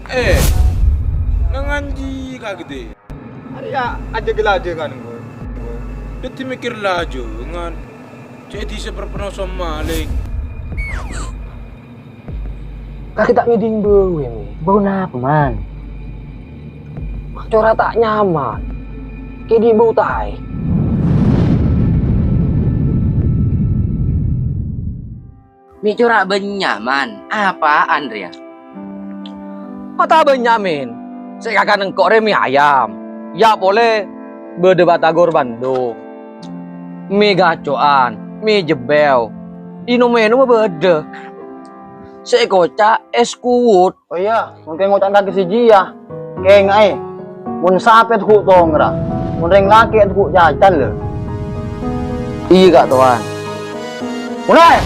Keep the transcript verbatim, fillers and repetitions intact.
Eh, nganji kagede. Arèya aja gelaja kan engko'. Dhâddhi mèkkèr lajângan. Cè' dhisa perpenoso malèng. Kakè ta' ngèdhing bâu, Mi. Bâu napa, Man? Cora' ta' nyaman. Kèdhi' bâu taè. Mi' cora' bânnya', Man. Apaan rèya? Mata bânnya', Min. Sè èkakan engko' rè mi' ayam. Yâ polè bâdâ batagor bandung. Mi' gaco'an, mi' jebbèw. Inom-mènomma bâdâ. Sè èkoca' es kuwut. Oh iyâ, mon kèng ngoca' kakè sè jiyâ. Kènga'è, mon sapè ghu' tongra, mon rèng lakè' ghu' cacan, lho. Iyâ, Ka' Towan. Mulai!